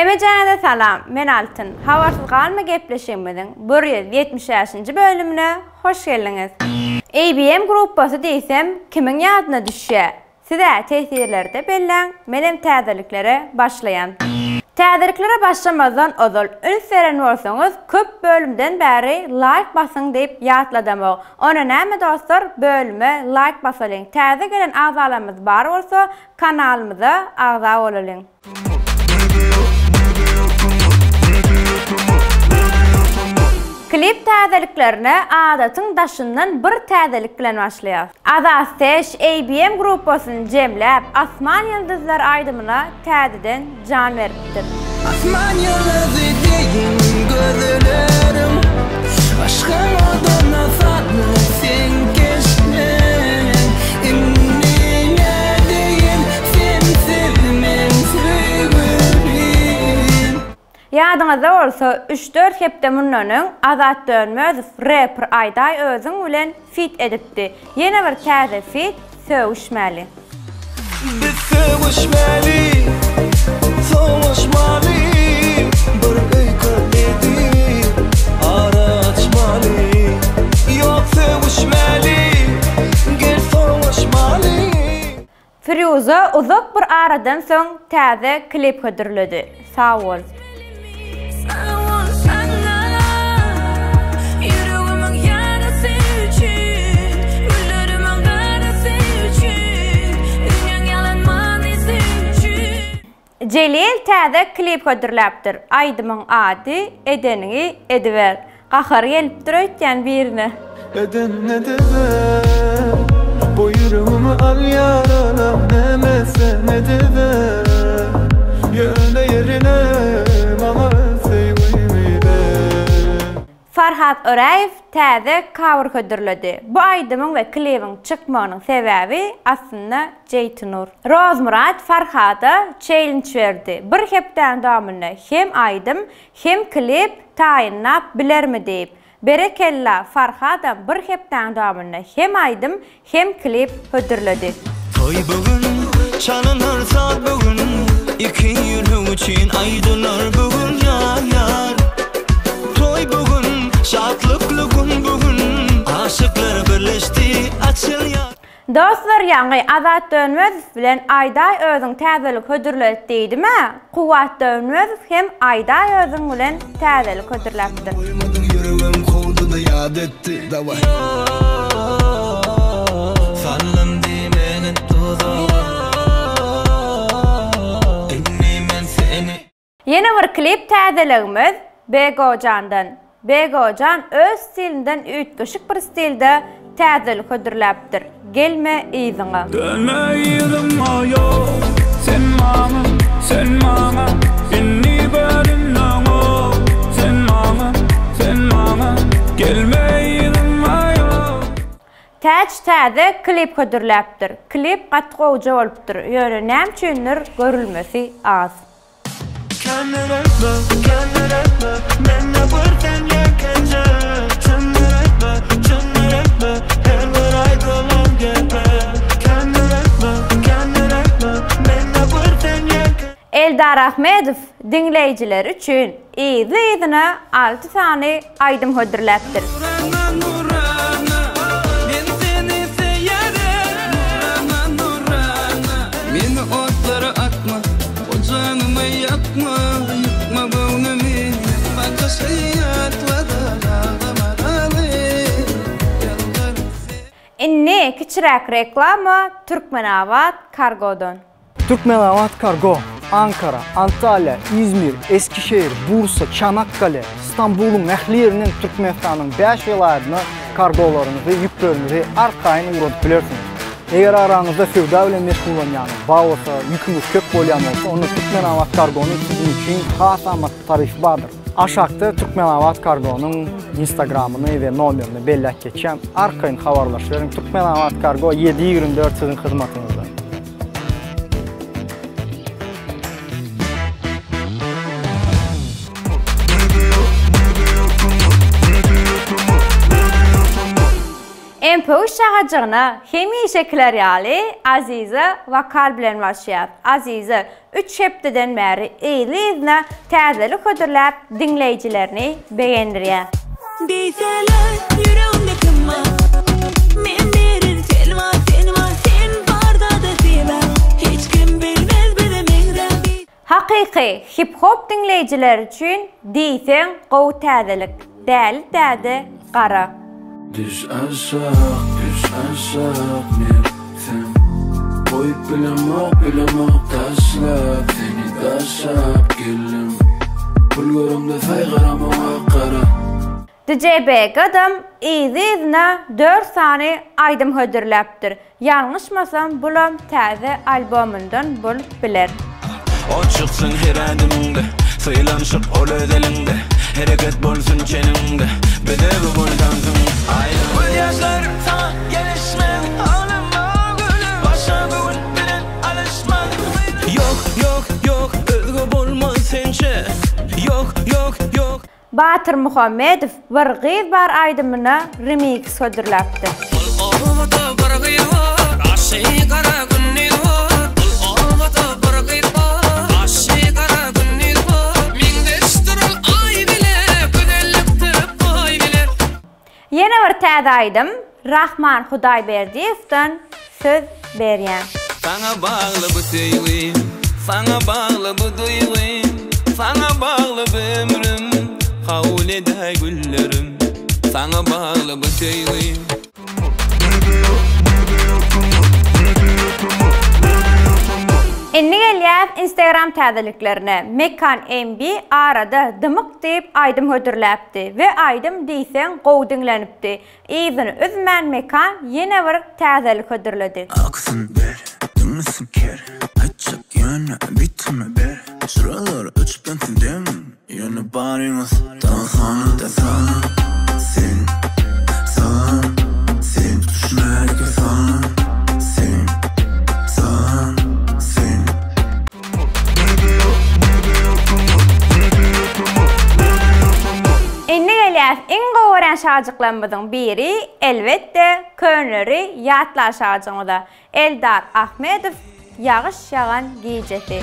Hemejäňize salam, men Altyn. Habarsyz galma gepleşigimiziň 175-nji bölümine hoş geldiňiz. ABM gruppasy diýsem kimiň ýadyna düşýä? Siz-ä teswirlerde belläň, menem täzeliklere başlaýan. Täzeliklere başlamazdan ozal üns beren bolsaňyz köp bölümden bäri laýk basyň diýip ýatladamok. Onda näme dostlar bölüme laýk basalyň. Täze gelen agzalarymyz bar bolsa kanalymyza agza bolalyň. Klip täzeliklerine adatyň daşyndan bir täzelik bilen başlaýas. Azat Seş ABM gruppasyny jemläp Asman ýyldyzlary aýdymyna täzeden jan beripdir. Asman ýyldyzy deýin gözleriň Yşkyň oduna saldy seň keşbiň Indi nädeýin sensiz men söýgülim. Ýadyňyzda bolsa, üç-dört hepde mundan öň Azat Dönmezow reper Aýdaý Özüň bilen fit edipdi. Ýene bir täze fit Sögüşmäli. Biz sögüşmäli, soňuşmaly, bir öýke edip ara açmaly. Ýok sögüşmäli, gel soňuşmaly. Firuza uzak bir aradan soň täze klip hödürledi. Sag bol. Jelil täze klip hödürläpdir. Aýdymyň ady Edeniňi ediber. Gahary gelipdir öýtýän birine. Edenini ediber Bu ýüregimi al ýarala Näme etseň ediber Ýöne ýerine maňa öz söýgüňi ber. Farhat Öräýew täze cover hödürledi. Bu aýdymyň we klibiň çykmagynyň sebäbi aslynda Jeýtinur. Rozmyrat Farhada çeýlinç berdi. Bir hepdäniň dowamynda hem aýdym, Hem klip taýynlap bilermi diýip. Berekella Farhadam bir hepdäň dowamynda hem aýdym hem klip hödürledi. Toý bu gün, çalynar saz bu gün, Iki ýürek üçin aýdylar bu gün ýar ýar. Toý bu gün, şatlykly gün bu gün, Aşyklar birleşdi, açylýar. Dostlar ýaňy Azat Dönmezow bilen Aýdaý özüň täzelik hödürledik diýdimä, Kuwwat Dönmezow hem Aýdaý özüň bilen täzelik hödürläpdir. Goýmadyň ýüregim kowdy-da ýat etdi daway. Saldym diý meni duzaga Indi men seni. Ýene bir klip täzeligimiz Begojandan. Begojan öz stilinden üýtgeşik bir stilde täzelik hödürläpdir. Gelme yzyňa. Dönme yzyňa ýok sen maňa sen maňa indi görünmeňok sen maňa sen maňa gelme yzyňa ýok. Täç täze klip hödürläpdir. Klip gaty gowja bolupdyr, ýöne näme üçindir görülmesi az. Eldar Ahmedow diňleýjileri üçin yzly-yzyna alty sany aýdym hödürläpdir. Janymy ýakma, ýykma göwnümi Bakyşy ýatladar aglamaraly Ýalbaryp sen. Indi kiçiräk reklama Türkmenabat Kargodan. Türkmenabat Kargo, Ankara, Antalýa, Izmir, Eskişehir, Bursa, Çanakkale, Stambulyň ähli ýerinden Türkmenistanyň bäş welaýatyna kargolaryňyzy, ýükleriňizi arkaýyn ugradyp bilersiňiz. Eger araňyzda söwda bilen meşgullanýanyňyz bar bolsa, ýüküňiz köp bolýan bolsa, onda Türkmenabat Kargonyň siziň üçin has amatly tarifi bardyr. Aşakda Türkmenabat Kargonyň Instagramyny we nomerini belläp geçýän, arkaýyn habarlaşyberiň. Türkmenabat Kargo ýedi 24 siziň hyzmatyňyzda. MP. Keýpöwüş şagajygyna hemişekiler ýaly Aziza wokal bilen başlaýar. Aziza üç hepdeden bäri yzly-yzyna täzelik hödürläp diňleýjilerini begendirýär. Diýseler ýüregimde kim bar Men derin sen bar sen bar sen bar-da-da sebäp Hiç kim bilmez bize meňzäp. Hakyky hip-hop diňleýjiler üçin diýseň gowy täzelik. Däli däde Gara. Düş aşak, düş aşak nebsim Goýup bilemok, bilemok taşlap Seni daşap geldim Pul göremde saýgaramok ak gara. DJ Begadam yzly-yzyna dört sany aýdym hödürläpdir. Ýalňyşmasam bulam täze albomyndan bolup biler. Ot çyksyn her ädimiňde Sylanyşyk ol öz eliňde Hereket bolsun çeniňde Bedewi bol tansyň aýdyň. Göz ýaşlar saňa gelişmez Aglama gülüm Başga göwün bilen alyşmaz Ýok ýok ýok özge bolmaz sençe Ýok ýok ýok. Batyr Muhammedow Bir gyz bar aýdymyna remiks hödürläpdir. Ol obada bir gyz bar, gaşy gara gündiz bar. Ol obada bir gyz bar, gaşy gara gündiz bar. Meňzeşdir ol aý bile, gözellikde paý bile. Ýene bir täze aýdym Rahman Hudaýberdiýewden Söz berýän. Saňa bagly bu söýgim, Saňa bagly bu duýgym, Saňa bagly bu ömrüm, Kabul edäý güllerim, Saňa bagly bu söýgim. Indi gelýäs Instagram täzeliklerine. Mekan MB arada Dymyk diýip aýdym hödürläpdi we aýdym diýseň gowy diňlenipdi. Yzyny üzmän Mekan ýene bir täzelik hödürledi. Aksyn ber, diňlesin ker Aýtjak ýöne bitimi ber Çyralar öçüp ýansyn demim Ýöne baryňyz daňhana desana Sen, san, sen Tutuş märeke san, sen, san, sen. Indi gelýäs iň gowy görýän şajyklarymyzyň biri, elbetde, köneleri ýatlar şajygymyza. Eldar Ahmedow Ýagyş ýagan gijesi.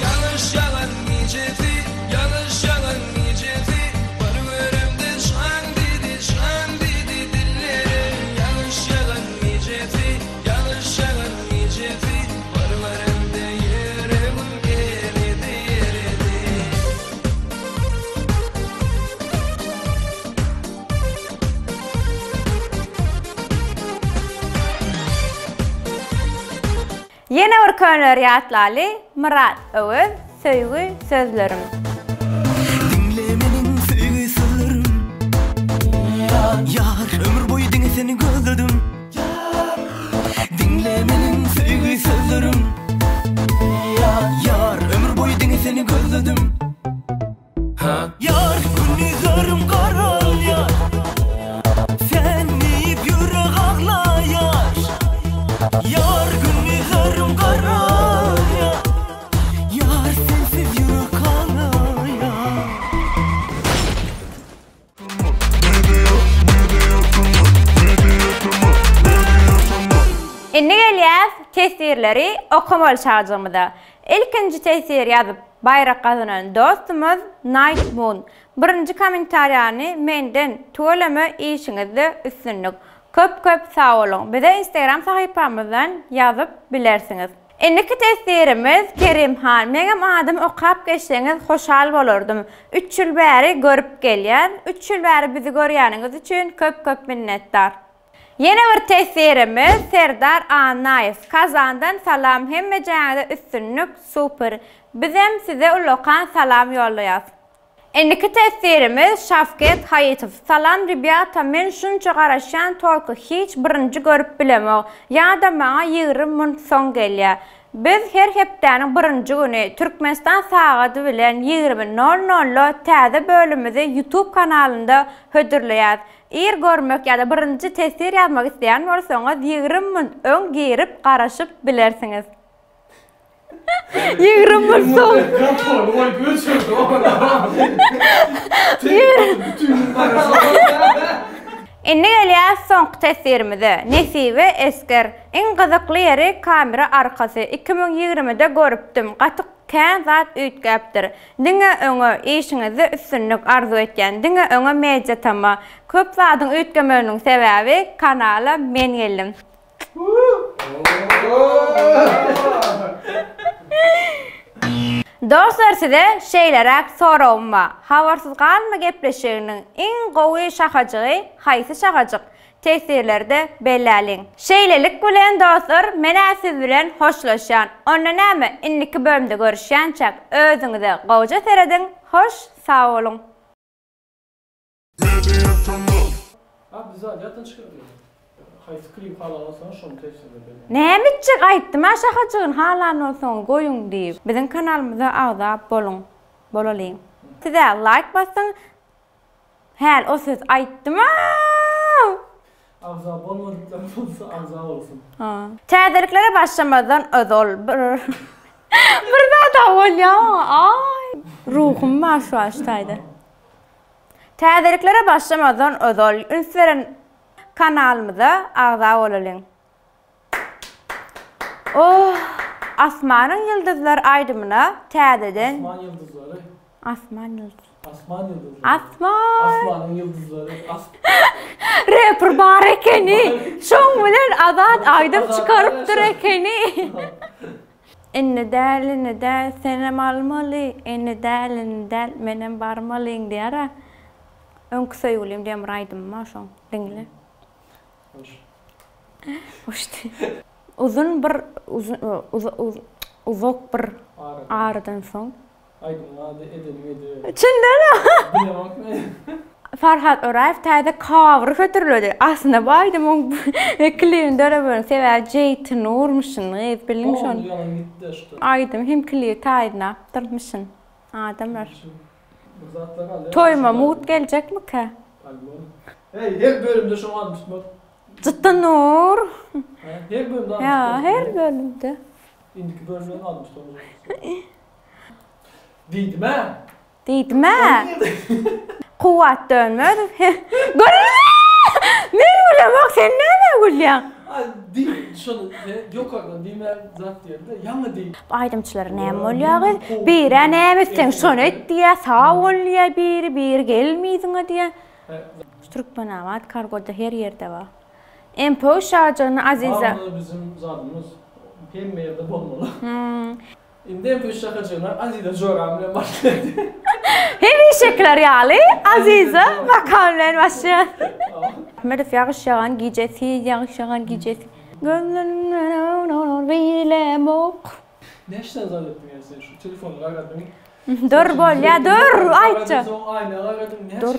Ýagyş ýagan gijesi, ýagyş ýagan gijesi, Bir göremde şaň diýdi, şaň diýdi dillerim. Ýagyş ýagan gijesi, ýagyş ýagan gijesi, Bir göremde ýüregim eridi, eridi. Ýene bir köneleri ýatlaly, Myrat Öwez, Söýgi sözlerim. Diňle meniň söýgi sözlerim Ýar ömür boýy diňe seni gözledim Diňle meniň söýgi sözlerim Ýar ömür boýy diňe seni gözledim Ýar gündizlerim garalýar Sen diýip ýürek aglaýar Ýar gündizlerim garalýar Ýar sensiz ýürek aglaýar. Indi gelýäs teswirleri okamaly çagajygymyza. Ilkinji teswir ýazyp baýrak gazanan dostumyz Night Moon. Birinji kommentariýany menden tüweleme işiňizde üstünlik. Köp köp sag boluň. Bize instagram sahypamyzdan ýazyp bilersiňiz. Indiki teswirimiz Kerim han meňem adymy okap geçseňiz hoşal bolardym. Üç ýyl bäri görüp gelýän. Üç ýyl bäri bizi görýäniňiz üçin köp köp minnetdar. Ýene bir teswirimiz Serdar Annaýew Kazandan salam hemmejäňize üstünlik super bizem size ullakan salam ýollaýas. Indiki teswirimiz Şawket Haýytow Salam rebýata men şunça garaşýan tolko hiç birinji görüp bilemok ýada maňa 20 munt soň gelýä biz her hepdäniň birinji güni Türkmenistan sagady bilen 20 nol nolda täze bölümizi ýutub kanalynda hödürleýäs Ir görmek ýa-da birinji teswir ýazmak isleýän bolsaňyz 20 munt öň girip garaşyp bilersiňiz. 20 munt soň. Indi gelýäs soňky teswirimize. Nesibe Esger, Iň gyzykly ýeri kamera arkasy. 2020-de görüpdim. Gaty kän zat üýtgäpdir. Diňe öňe, işiňizde üstünlik arzuw etýän. Diňe öňe Media Tama. Köp zadyň üýtgemeginiň sebäbi kanala men geldim. Dostlar size şeýleräk soragym bar. Habarsyz galma gepleşiginiň iň gowy şahajygy haýsy şahajyk? Teswirlerde belläliň. Şeýlelik bilen dostlar men-ä siz bilen hoşlaşýan. Onda näme indiki bölümde görüşýänçäk özüňize gowja serediň hoş sag boluň. Näme etjek aýtdym-a şahajygyny halan bolsaň goýuň diýip. Biziň kanalymyza agza boluň. Bolalyň. Siz-ä laýk basyň. Häl o söz aýtdym-a. Agza bolmadyklar bolsa agza bolsun. Täzeliklere başlamazdan ozal bir bir zada bolýa aý. Ruhum bar şu wagt şu taýda. Täzeliklere başlamazdan ozal üns beren kanalymyza agza bolalyň. Oh, Asmanyň ýyldyzlary aýdymyna täzeden Asman ýyldyzlary. Asman ýyldyz. Asman ýyldyzlary. Asman. Asmanyň ýyldyzlary. As Reper bar ekeni. Şoň bilen Azat aýdym çykarypdyr ekeni. Indi däl, indi däl, senem almaly, indi däl, indi däl, menem barmalyň diýer-ä. Öňki söýgülim diýen bir aýdymy bar şoň, diňle. Hoş. Hoş diý. Uzyn bir, uzak bir aradan soň. Aýdymyň ady Edeniň ediber. Çyndanam. Bilemok men. Farhat Öraýew täze cover hödürledi. Aslynda bu aýdymyň klibini döremeginiň sebäbi Jeýtinurmyşyn gyz biliň şony. Ýalan gitdi şuda. Aýdym hem klibi taýynlapdyrmyşyn adamlar. Bir zatlar alýar. Toýuma mugt geljekmikä? Albom. Hey her bölümde şoň adyny tutmak. Jytynur. Her bölümde adyny Ýa her bölümde. Indiki bölümden adyny tutamyz. Diýdim-ä. Diýdim-ä. Kuwwat Dönmezow hem Gülme! Men gülemok, sen nämä gülýäň? Aý, diý, şony ýokardan diýmän zat diýeli-de, ýaňy diý. Bu aýdymçylara näme bolýa gyz? Birä näme etseň şony et diýýä, sag bol diýýä biri, biri gelme yzyňa diýýä. Şu Türkmenabat kargoda her ýerde bar. MPU şajygyny Aziza. Bar biziň zadymyz hemme ýerde bolmaly. Indi hem üç şakajygyna Aziza joram bilen başlady. Hemişekiler ýaly Aziza makam bilen başlaýar. Ahmedow ýagyş ýagan gijesi, ýagyş ýagan gijesi. Gözlerimden bilemok. Näçe zat etdiň ýa sen şu telefony garadyň. Dur bolýa dur aýtjak. Soň aýna garadyň näçe. Dur.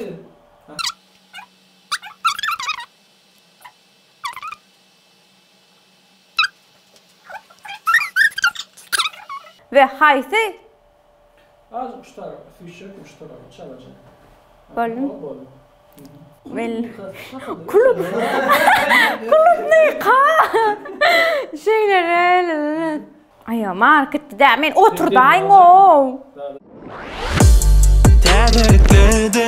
We haýsy? Azajyk şu tarapa süýşjek, şu tarapa çalaja. Boldumy? Boldy. Belli. Klub. Klubnika. Şeýle. Aýa, marketde dä, men oturdaýyň-ow. Täzelikler.